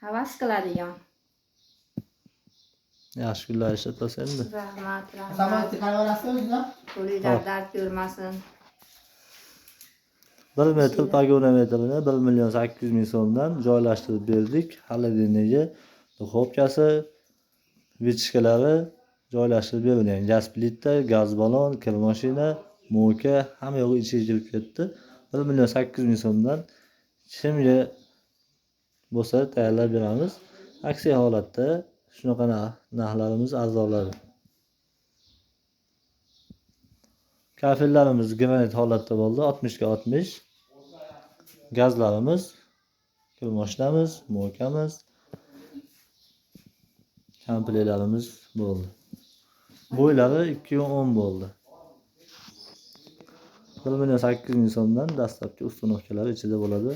Havas qiladigan. Yaxshi kunlar ishlatas endi. Rahmat, Samolyot rahmat. chiqarib o'zinglar. Qo'linglar dard ko'rmasin. 1 metr pagonometrini 1 million 800 ming so'mdan joylashtirib berdik. Холодильнigi, duxovkasi, vichkalari joylashtirib berilgan. Gaz plita, gaz balon, kir mashina, mo'ka hamma yog'i ichiga kirib ketdi. 1 million 800 ming so'mdan kimga bo'lsa tayyorlab beramiz. Aksiya holatda shunaqa narxlarimiz arzonladi. Kafellarimiz granit holatda bo'ldi, 60 ga 60. Gazlarimiz, kir mashinamiz, mo'kamiz, komplektlarimiz bo'ldi. Bo'ylari 2.10 bo'ldi. 1 million 800 ming so'mdan dastlabki ustanovkalar ichida bo'ladi.